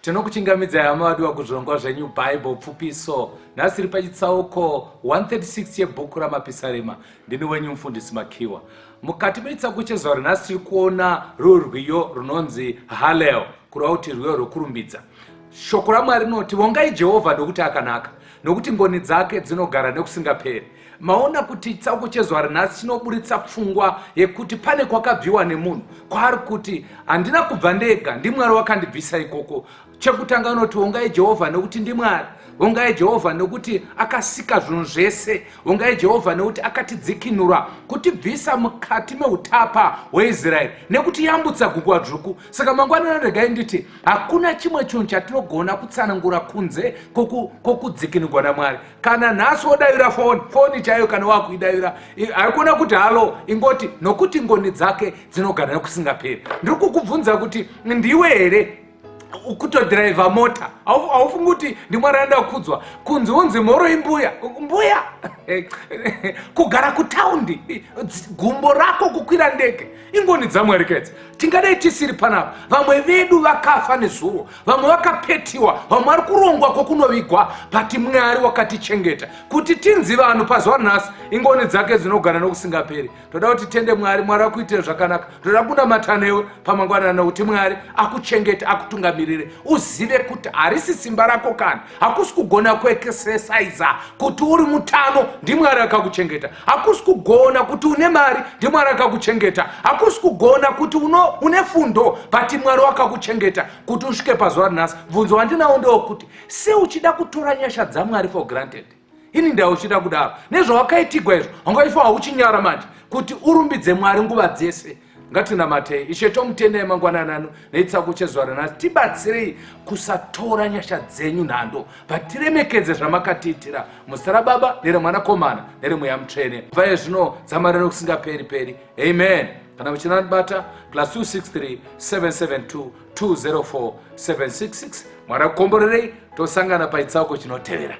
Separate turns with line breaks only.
Tinokuchingamidzai hama vadiwa kuzvirongwa zvenyu Bible Pfupiso. Nhasi tiri pachitsauko 136 chebhuku raMapisarema. Ndini wenyu mufundisi Makiwa. Mukati mechitsauko chezuva renhasi tiri kuona rurwiyo runonzi Hallel, kureva kuti rwiyo rwekurumbidza. Shoko raMwari rinoti vongai Jehovha nokuti akanaka, nokuti ngoni dzake dzinogara nekusingaperi. Maona kuti chitsauko chezuva renhasi chinoburitsa pfungwa yekuti pane kwakabviwa nemunhu kwaari kuti handina kubva ndega, ndiMwari wakandibvisa ikoko. Chekutanga unoti vongai Jehovha nekuti ndiMwari, vongai Jehovha nekuti akasika zvinhu zvese, vongai Jehovha nekuti akatidzikinura kutibvisa mukati meutapa hweIsraeri nekutiyambutsa gungwa dzvuku. Saka mangwanani regai nditi hakuna chimwe chinhu chatinogona kutsanangura kunze kwokudzikinurwa naMwari. Kana nhasi wodavira foni, foni chaiyo kana wakuidavira haikona kuti halo, ingoti nokuti ngoni dzake dzinogara nekusingaperi. Ndiri kukubvunza kuti ndiwe here kutodhiraivha mota? Haufungi kuti ndiMwari anoda kukudzwa kunzi unzi mhoro imbuya mbuya kugara kutaundi, gumbo rako kukwira ndege, ingoni dzaMwari kedzi. Tingadai tisiri panapa, vamwe vedu vakafa nezuro, vamwe vakapetiwa, vamwe vari kurongwa kwokunovigwa, but Mwari wakatichengeta kuti tinzi vanhu pazuva ranhasi. Ingoni dzake dzinogara nokusingaperi. Toda kuti tende Mwari, Mwari akuitire zvakanaka. Toda kunamata newe pamangwanana nokuti Mwari akuchengete, akutungamirire. Uzive kuti harisi simba rako kana hakusi kugona kuekesesaiza kuti uri mutano, ndiMwari akakuchengeta. Hakusi kugona kuti une mari, ndiMwari akakuchengeta. Hakusi kugona kuti une fundo, but Mwari wakakuchengeta kuti usvike pazuva rinhasi. Bvunzo wandinawo ndewokuti sei uchida kutora nyasha dzaMwari for granted? Ini ndauchida kudaro nezvawakaitigwa izvo, wangaifa hauchinyara manje kuti urumbidze Mwari nguva dzese. Ngatinamatei. Ishe, tomutendai mangwanani ano neitsako chezuva ranhasi. Tibatsirei kusatora nyasha dzenyu nhando, but tiremekedze zvamakatiitira. Muzita raBaba nereMwanakomana nereMweya Mutsvene, bva zvino dzamara nokusingaperi peri, amen. Kana muchinandibata, plus 263 772 204 766. Mwari akukomborerei, tosangana paitsauko chinotevera.